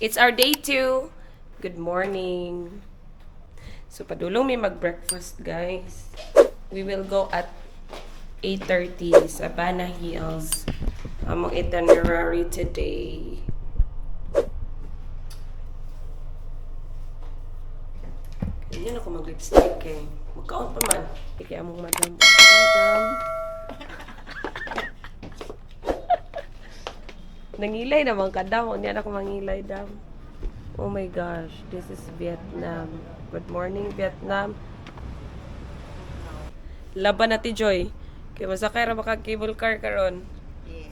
It's our day 2. Good morning. So padulong mi mag-breakfast, guys. We will go at 8:30 sa Bana Hills. Among itinerary today. Ganyan ako mag-lipstick eh. Magkaon pa man. Kaya among madam. Madam. Nangilay naman ka dam. Unya na ako mangilay dam. Oh my gosh, this is Vietnam. Good morning, Vietnam. Laban na ti Joy. Kay masakay ra baka cable car karon. Yes.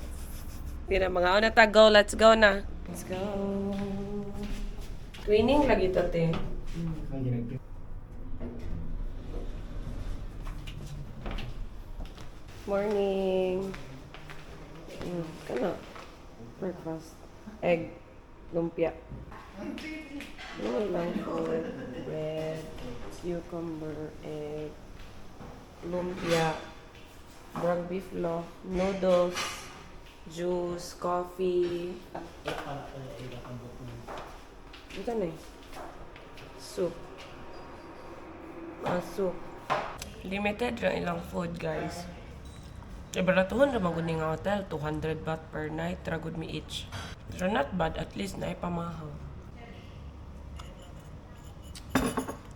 Di na mga una ta go, let's go na. Let's go. Twinning lagi to te. Morning. Kana. Breakfast. Egg. Lumpia. Ano lang for bread, cucumber, egg, lumpia, brown beef loaf, noodles, juice, coffee. Ito na eh. Soup. Ah, soup. Limited lang ilang food, guys. Eh, baratuhon ra man gud ni nga hotel, 200 baht per night, ra gud mi each. Pero not bad, at least naay pamahaw.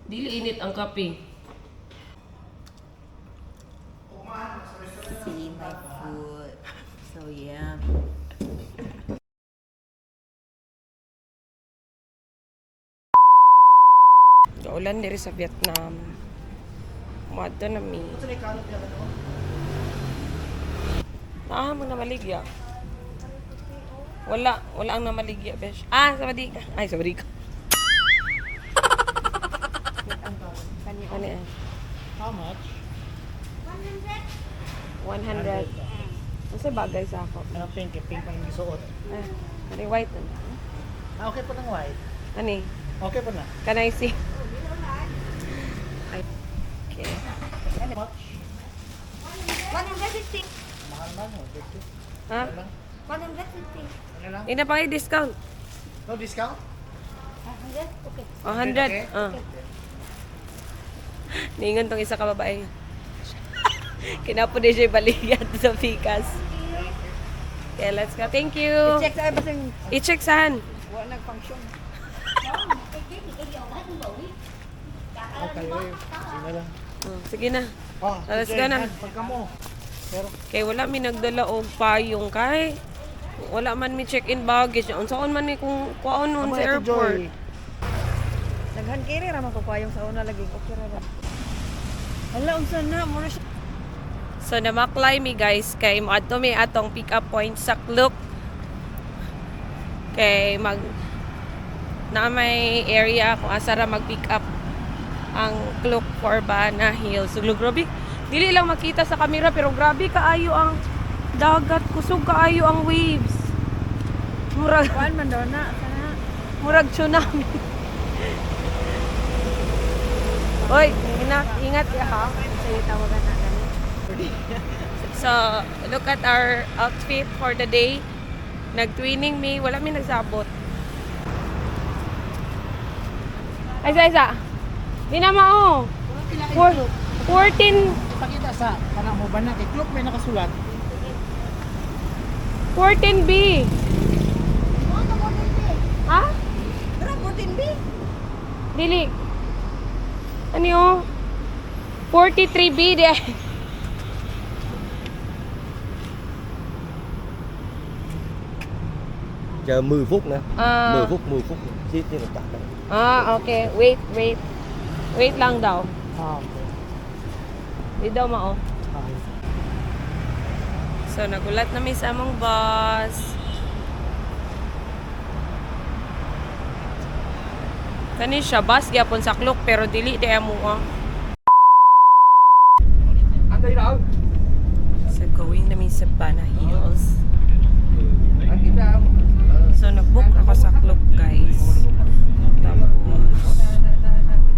Dili init ang kape. See my food. So yum. Kaulan diri sa Vietnam. Muadto na mi. Ah, mo namaligya. Wala, wala ang namaligya, besh. Ah, sawadika. Ay, sawadika. Ano yan? How much? 100. Ano sa bagay sa ako? Ano pink? Eh, pink pa yung gisuot. Ah, ano yung white na? Ah, okay po ng white. Ano eh? Okay po na. Can I see? Ay, okay. How much? 150. Mahal man, oh. 50. Ha? Ano lang? 150. Ano lang? Ina pa kayo discount. No discount? 100? Okay. Oh, 100. Okay. Ah. Niingon tong isa ka babae. Kinapo din siya baligyan sa Pikas. Okay, let's go. Thank you. Check sa basang I-check saan? wala nag-function. Okay, eh. Sige na lang. Oh, sige na. Oh, Let's go na. Pagka mo. Pero, Kay wala mi nagdala og payong kay wala man mi check-in baggage. Unsaon man mi kung kuaon nun Amo, sa Ate airport. Joy. Daghan kiri ra man ko payong sa una lagi. Okay ra ba? Hala unsa na mura siya. So namaklay mi guys kay moadto mi atong pick up point sa Klook. Kay mag na may area kung asa ra mag pick up ang Klook for Bana Hills. So, grabe, dili lang makita sa kamera pero grabe kaayo ang dagat, kusog kaayo ang waves. Murag Kuan man daw na sana. murag tsunami. Oy, ingat, ingat ya ha. Sige tawagan na gani. So, look at our outfit for the day. Nag-twinning me, wala mi nagsabot. Ay, isa, isa. Di na mao. 14, Pakita sa kanang mo ba na kay Klook may nakasulat. 14B. Ha? Tara 14B. Dili. Ano yun? 43B di. Chờ 10 phút nữa. Ah. 10 phút, 10 phút nữa. Xíu chứ là tắt rồi. Ah, okay. Wait, wait. Wait lang daw. Ah, okay. Di daw mao. Ah, So, nagulat na mi sa among bus. Kani siya, bus gyapon sa Klook, pero dili di amo ah. So, going na mi sa Bana Hills. So, nag-book ako sa Klook, guys. Tapos,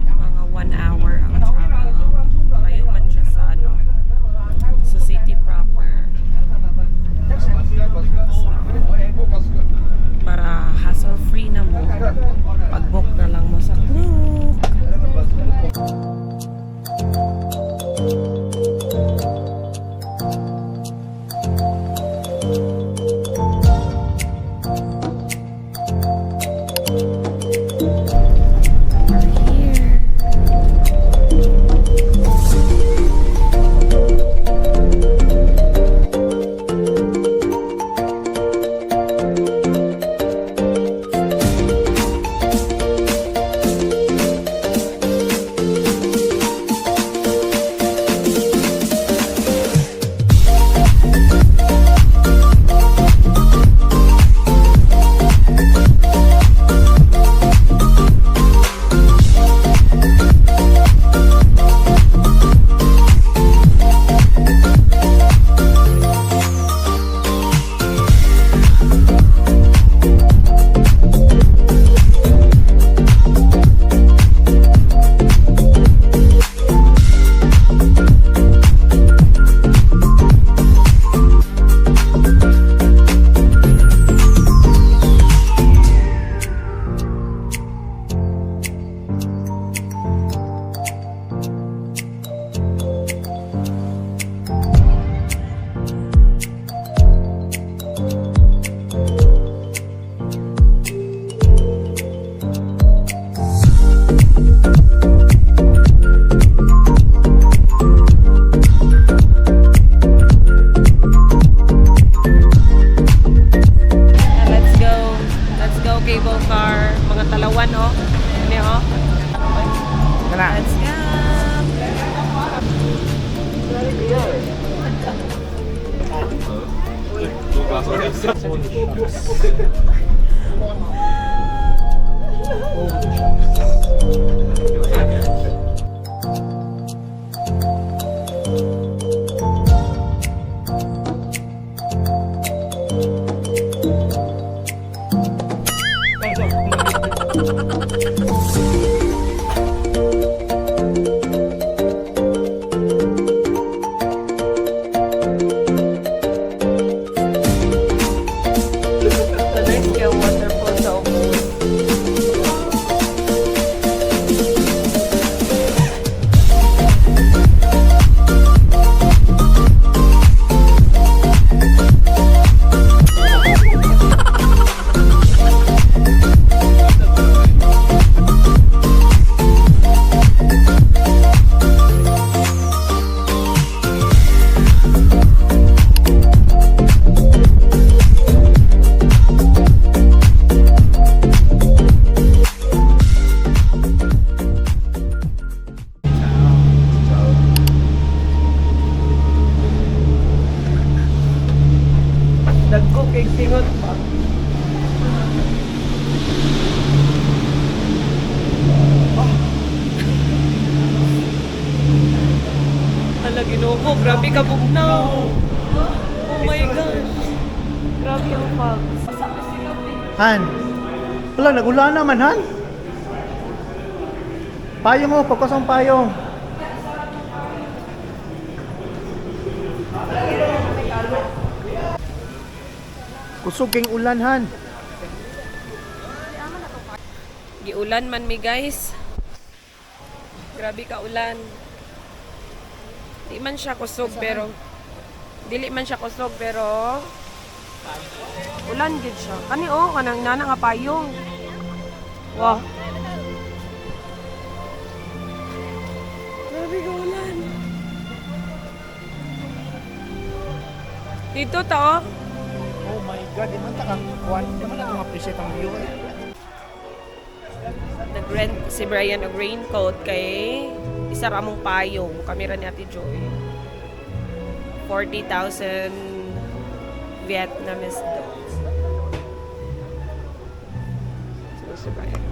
mga 1 hour ang travel. Layo man siya sa ano, sa city proper. So, para hassle-free na mo. Pag-book na lang mo sa Klook. We're here. Let's go. Let's go, cable car. Mga talawan, oh. Ano, oh. Let's go. So nice kaya waterfall sa Ubud. Dagko kay singot pa. Hala, Ginoo ko. Grabe ka bugnaw. Oh my gosh. Grabe ang fog. Han. Wala, nagulan naman, Han. Payong oh, pagkasang payong. Kusog kayong ulan, Han. Giulan man mi, guys. Grabe ka ulan. Di man siya kusog pero dili man siya kusog pero ulan gid siya. Kani oh, kanang nana nga payong. Wow. Grabe ka ulan. Dito ta oh. Oh my God, di man ta kang kuwan, di man na appreciate ang view eh. Nag-rent si Brian og raincoat kay isa ra mong payong kamera ni Ate Joy. 40,000 Vietnamese dong. So si Brian.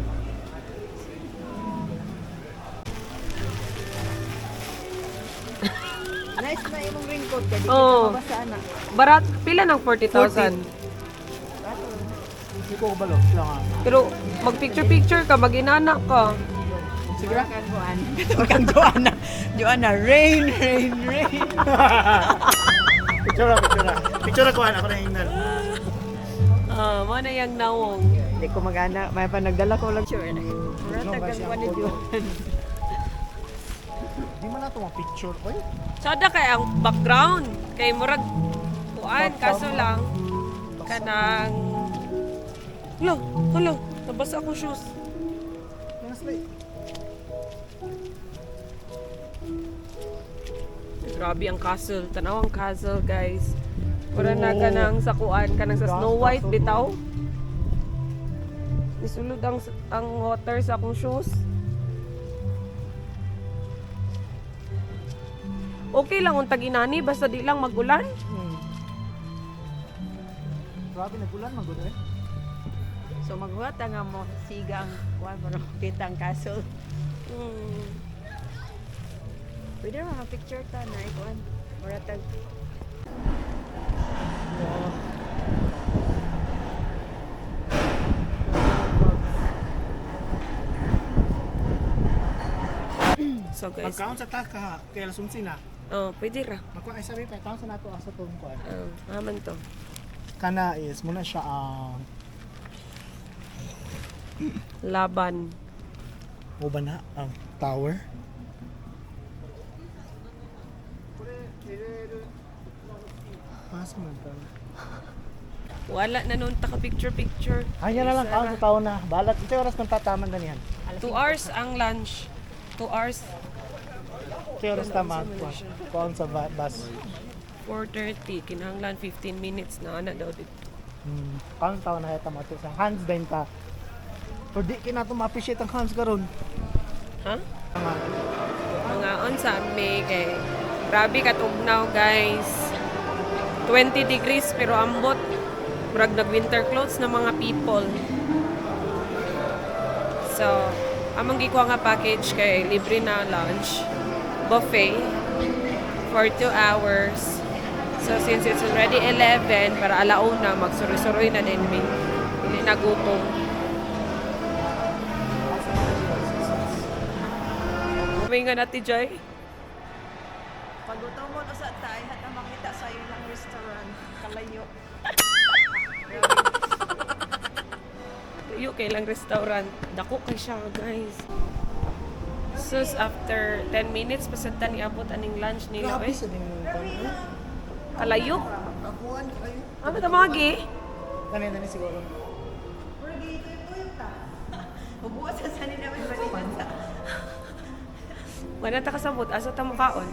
Nice na imong raincoat kay di Oo. kita mabasa na. Barat pila ng 40,000? Hindi ko kabalo, lang ah. Pero mag-picture-picture ka, mag-inana ka. Sige ra. Kang Joanna. Kang Joanna. Joanna, rain, rain, rain. Picture ra, picture ra. Picture ra kuan ako na hingnan. Ah, mo na yang nawong. Hindi ko magana. May pa nagdala ko lang sure. Mura Ano ba tagang siya kuan ang ni color? Juan. Di man nato ma-picture oy. Sada kay ang background kay murag kuan kaso lang kanang. Hala, hala, nabasa akong shoes. Mga slay. Grabe ang castle. Tanaw ang castle, guys. Mura na kanang sa kuan, kanang sa Snow White bitaw. Nisulod ang water sa akong shoes. Okay lang untag inani basta di lang magulan. Grabe nagulan man gud eh. So maghuwat nga mo sigang kuan para makita ang castle. Pwede ra mga picture ta na kuan. Mura tag So guys, Pagkaon sa ta ka kay alas 11 na. Oh, pwede ra. Magkuan ay sabi pa taon sa nato asa tong kuan. Oh, aman to. Kana is muna siya ang Laban. mo ba na ang tower. Asa man ta? Wala na noon ta ka picture picture. Ay, yan na lang kaon sa tao na. Balat ito oras man tataman danihan. 2 hours ang lunch. 2 hours. Ito oras tama kuan sa bus. 4:30 kinahanglan 15 minutes na ana daw dito. Kaon sa tao na tama to sa hands din ta. Pero di kinato ma-appreciate ang hands karon. Ha? Tama. Mga on sa ame kay grabe katugnaw, guys. 20 degrees pero ambot murag nag winter clothes na mga people. So, among gikuha nga package kay libre na lunch buffet for 2 hours. So since it's already 11 para alauna magsuroy-suroy na din mi. Dili na gutom. May nga nati Joy. Pagutom mo sa tay, hata makita sa ilang restaurant kalayo. Layo kay lang restaurant. Dako kay siya, guys. Sus, after 10 minutes, pasad niabot aning lunch nila. Grabe Eh. sa din mo kuan. Kalayo. Kakuan kayo. Ano ta mga Kanin dani siguro. Mura gituyo ta. Hubuo sa sanin naman balikan sa. Wala ta kasabot. Asa ta mukaon?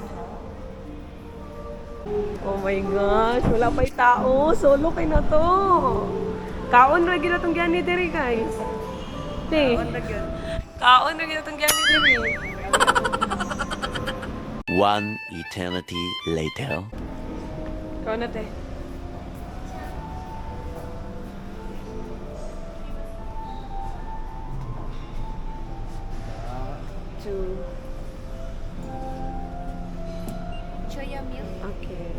Oh my gosh, wala pa'y tao. Solo kay na to. Kaon ra gyud atong gani diri, guys. Te. Kaon ra gyud. Kaon ra gyud atong gani diri. One eternity later. Kaon na, te. Two. Choya milk. Okay.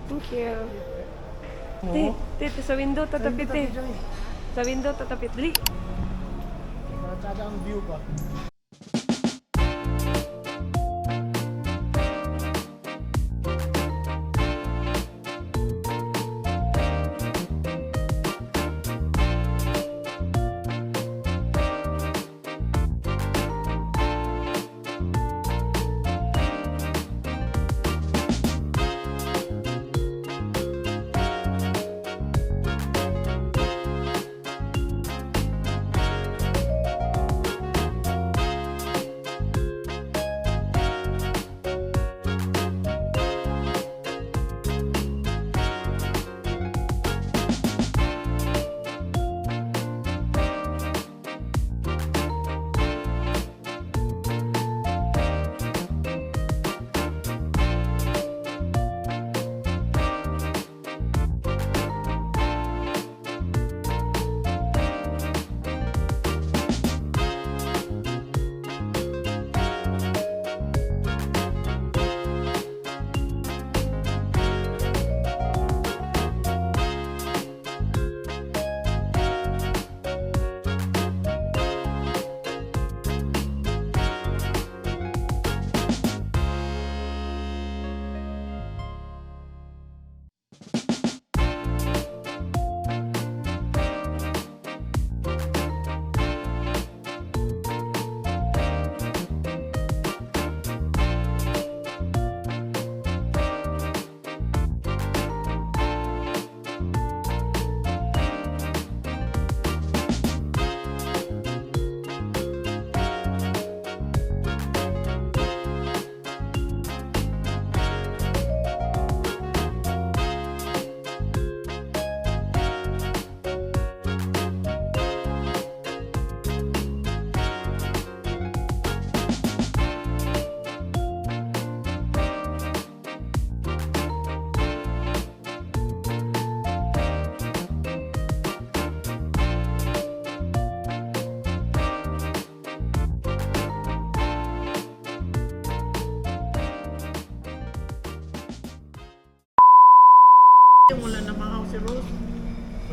Thank you. Te, te, te, sa window tatapit te. Sa window tatapit. Dali. Para tsada ang view ba.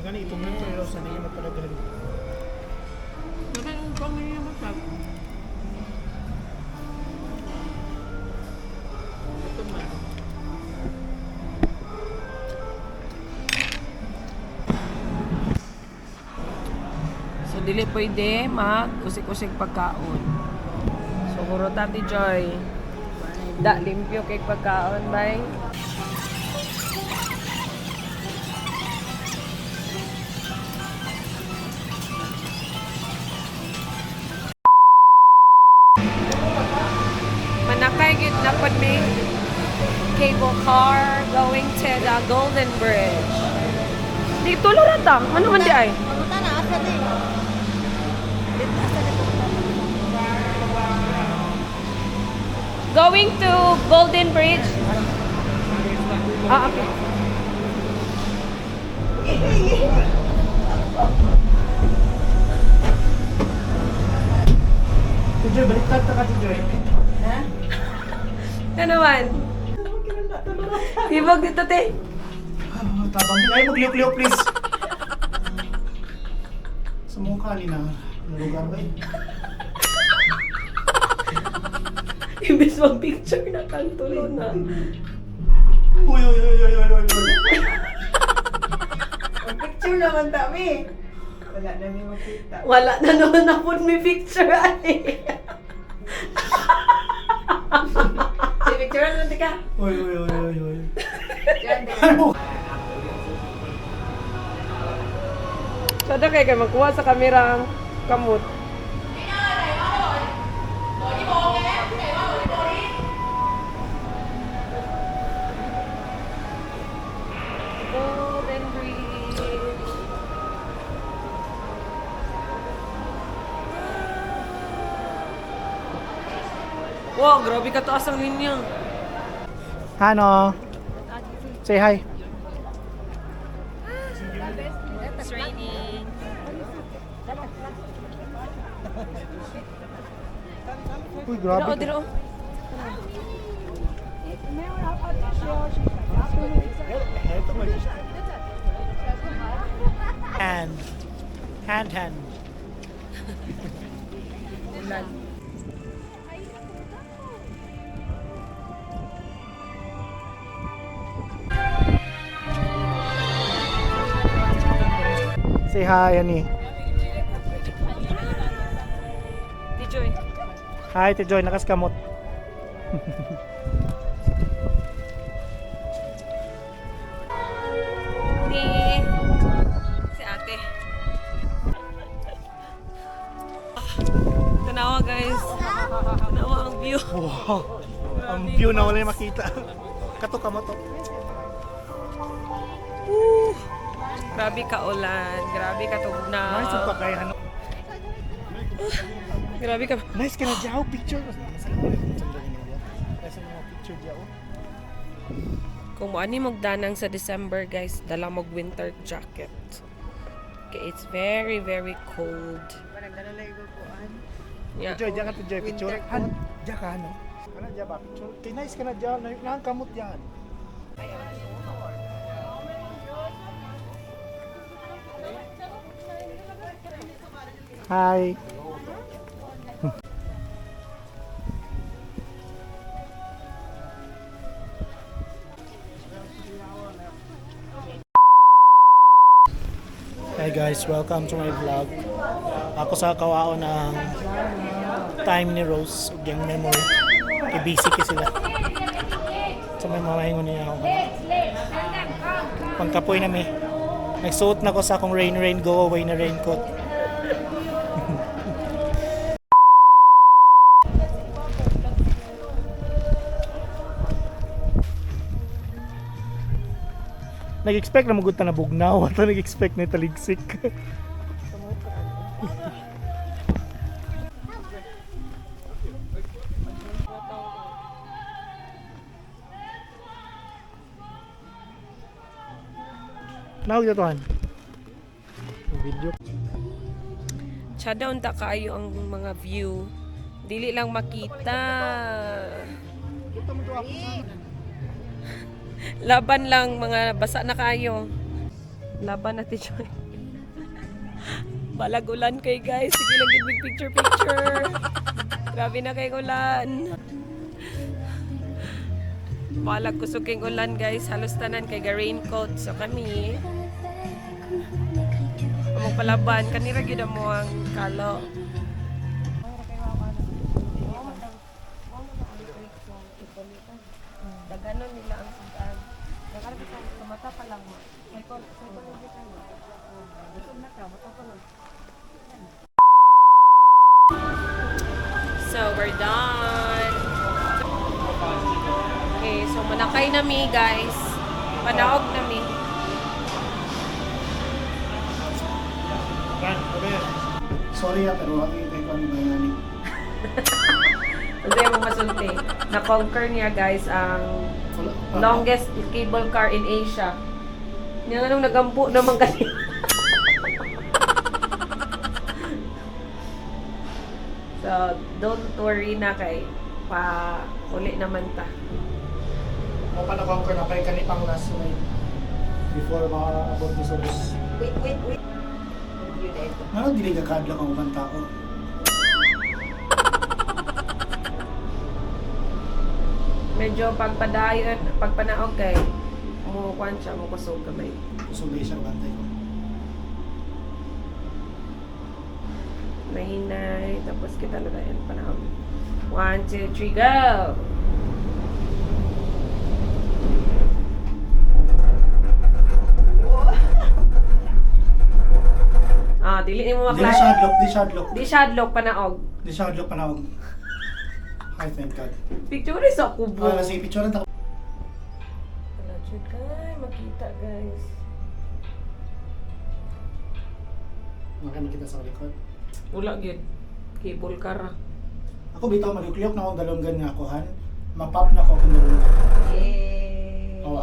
Magani itong lang pero sa niya magpadaghan. So dili pwede mag usik-usik pagkaon. So kurot Ate Joy. Da limpyo kay pagkaon bay. Manakay gyud na pod mi cable car going to the Golden Bridge. Di tulo ra ta. Ano man di ay? Panguta na asa di. Dito asa di. Going to Golden Bridge. Ah, okay. Joy, baliktad ta ka, Joy. Ano naman? Hibog dito, te. Ah, tabang. Ay, magliok-liok, please. Sa mukha ni na lugar ba eh? Imbes mag-picture na kang tulo na. Uy, uy, uy, uy, uy, uy, uy. Picture naman ta mi. Wala na mi makita. Wala na naman na po may picture, ay. Si picture naman di ka. Uy, uy, uy, uy, uy. Diyan di. Ano? Sada kay kay magkuha sa kamera ang kamot. Golden Bridge. Wow, grabe ka taas ang linya. Ano? Say hi. It's raining. Uy, Dira, grabe. oh, dira, oh. Hand. Hand, hand. Say hi, Annie. Di Joy. Hi, Ate Joy. Nakaskamot. Ni si ate. Tanawa guys. Tanawa ang view. Wow. Ang view na wala yung makita. Kato ka mo to. Grabe ka ulan. Grabe ka tugnaw. Nice ang pagkayahan. Grabe ka. Nice ka na dyan. Oh, picture. Nice ang mga picture dyan. Oh. Kung moani mog danang sa December guys, dala mog winter jacket. Okay, it's very very cold. Parang dala lang iguguan. Yeah. Joy, dyan ka to Joy. Picture. Han, dyan ka ano? Ano dyan ba? Picture. Kay nice ka na dyan. Nang kamot dyan. Hi. Hi guys, welcome to my vlog. Ako sa kawaon ang time ni Rose ug yung memory. Kay busy kay sila. Sa may mga ingon niya ako. Pangkapoy na mi. Nagsuot na ko sa akong rain rain go away na raincoat. Nag-expect na magud ta na bugnaw ato nag-expect na taligsik. Nawag na tuhan. Video. Tsada unta kaayo ang mga view. Dili lang makita. Laban lang mga basa na kayo. Laban na, Joy. Balag ulan kay guys. Sige lang, big picture picture. Grabe na kay ulan. Balag kusog kay ulan, guys. Halos tanan kay ga raincoat. So kami among palaban kanira gyud mo ang kalo. Daganon nila ang sudan. Nakarapit sa mata pa lang mo. Psychology kayo. So, we're done. Okay, so manakay na mi, guys. Panaog na mi. Sorry ah, pero ako yung kay Kwame Bayani. Kasi mo masulti. Na-conquer niya, guys, ang longest cable car in Asia. Niya nga nung nagampo naman kasi. So, don't worry na kay pa uli naman ta. Mo pa na-conquer na kay kanipang last ride before makaabot ni sa bus. Wait, wait, wait. Yun na ito. Nga dili ka kadlok ang ubang tao. Medyo pagpadayon, pagpanaog kay mo kuan siya, mo kusog kamay. Kusugay siya bantay ko. Mahinay, tapos kita na tayo panaog. One, two, three, go! Ah, dili nimo Di makla. siya hadlok, di siya hadlok. Di siya hadlok panaog. Di siya hadlok panaog. Ay, thank God. Picture sa kubo. Ah, sige, picture na. Wala jud kay makita, guys. Makita sa likod. Wala gyud. Cable car ra. Ako bitaw maluklok na akong dalunggan nga ako han. Mapap na ako akong dalunggan. Yay! Awa.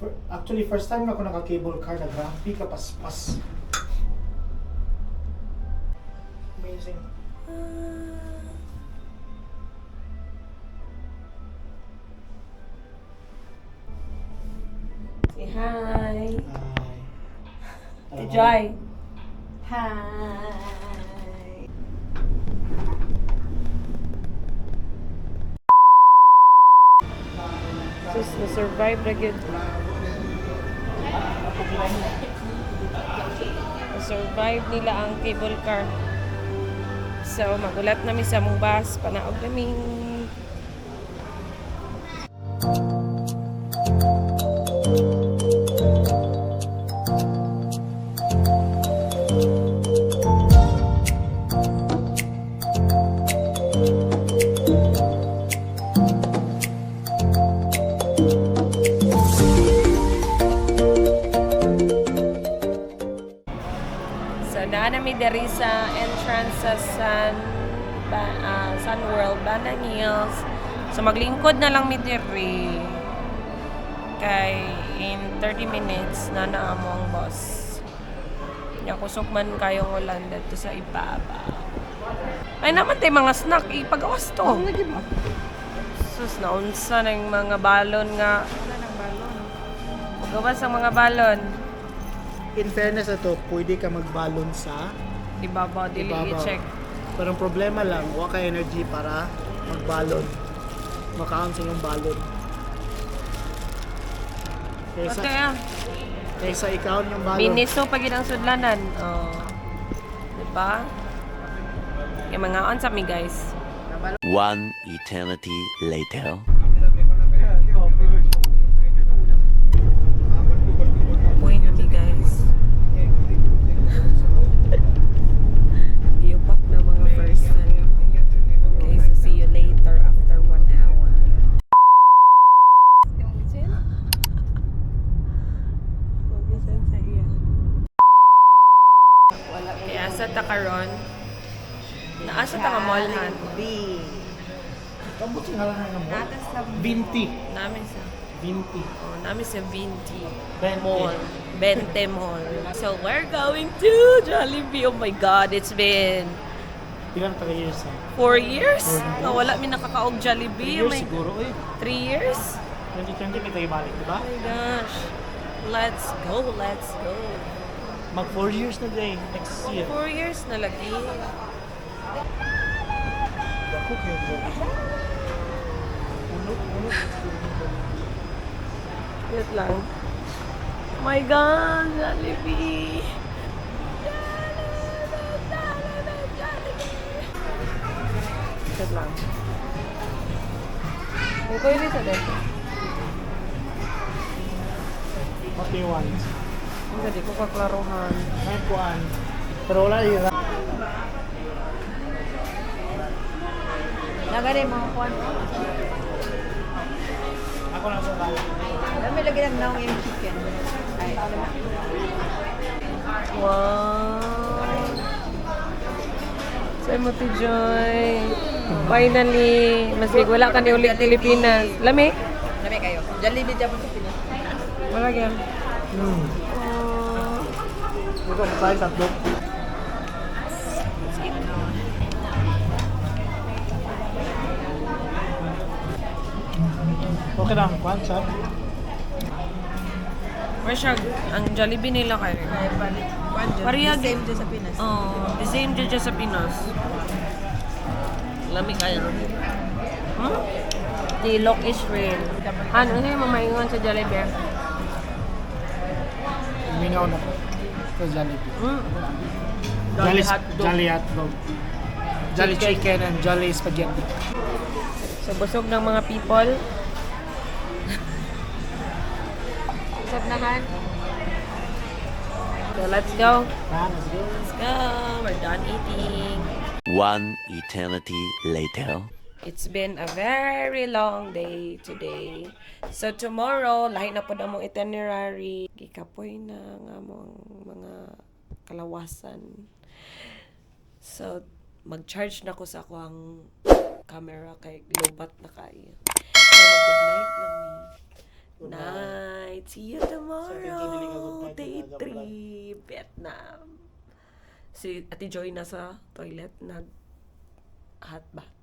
For, actually, first time na ako naka-cable car, nagrabe ka paspas. Amazing. Say hi. Hi. Si Joy. Hi! Sus, na-survive ra gyud. Na-survive nila ang cable car. So, magulat nami sa among bus. Panaog nami. So, naa nami diri sa entrance sa Sun World, Banang Hills. So, maglingkod na lang mi diri. Kay in 30 minutes na naamo ang bus. Nya kusog man kayong ulan dito sa ibaba. Ay naman tay mga snack ipagawas to. Sus, naunsa na yung mga balon nga. Wala ng balon. Magawas ang mga balon. In fairness ito, pwede ka magbalon sa Ibabaw, dili ibabaw. i-check. Pero ang problema lang, wa ka energy para magbalon. Makaon sa iyong balon. Kaysa, Okay ah. kaysa ikaon yung balon. Miniso pag ang sudlanan. Oh. Diba? Yung mga on sa mi, guys. One eternity later. Uy na mi, guys. Giyupak na mga person. Okay, so see you later after 1 hour. Mag-send sa iya. Kaya asa ta karon? Naasa ta ka mall han? B. Kamot sa ngalan ng mall. Nata sa Binti. Namin sa Binti. Oh, namin sa Vinti Bente. Mall. Bente Mall. So we're going to Jollibee. Oh my God, it's been Ilang taga years na? 4 years? 4 years. Na wala mi nakakaog Jollibee. Years Oh my, siguro eh. 3 years? 2020 may tayo balik, di ba? Oh my gosh. Let's go, let's go. Mag 4 years na day next year. 4 years na lagi. Dako kayo bro. Uno, uno. Wait lang. My God, Jollibee! Jollibee! Jollibee! Wait lang. May toilet sa din. What do you want? Hindi ko kaklaruhan. May kuan. Pero wala yun. Nagari mga kuan. Ako na sa kaya. Dami lagi ng naong yung chicken. Ay, Wow! Sa mo ti Joy. Finally, masig wala ka ni ulit Pilipinas. Lami? Dami kayo. Jollibee dyan po sa Pinas. Wala gyud. Ito, masahe sa hotdog. Okay lang, kuan, sir. Where siya? Ang Jollibee nila kayo. Parehag. Same dyan sa Pinas. Oh, the same dyan siya sa Pinas. Lami kayo. The look is real. Ano na yung mamaingon sa Jollibee? Mingaw na po. Sa Jollibee. Jolly Jolly, hotdog. Jolly hotdog. Jolly chicken and Jolly spaghetti. So, busog ng mga people. Busog na, Han. So, let's go. Ah, let's go. Let's go. We're done eating. One eternity later. It's been a very long day today. So tomorrow, lahi na pod among itinerary. Gikapoy na nga among mga kalawasan. So mag-charge na ko sa akong camera kay lobat na kayo. So mag-good night na mi. Night. See you tomorrow. Day 3, Vietnam. Si Ate Joy nasa toilet nag hot bath.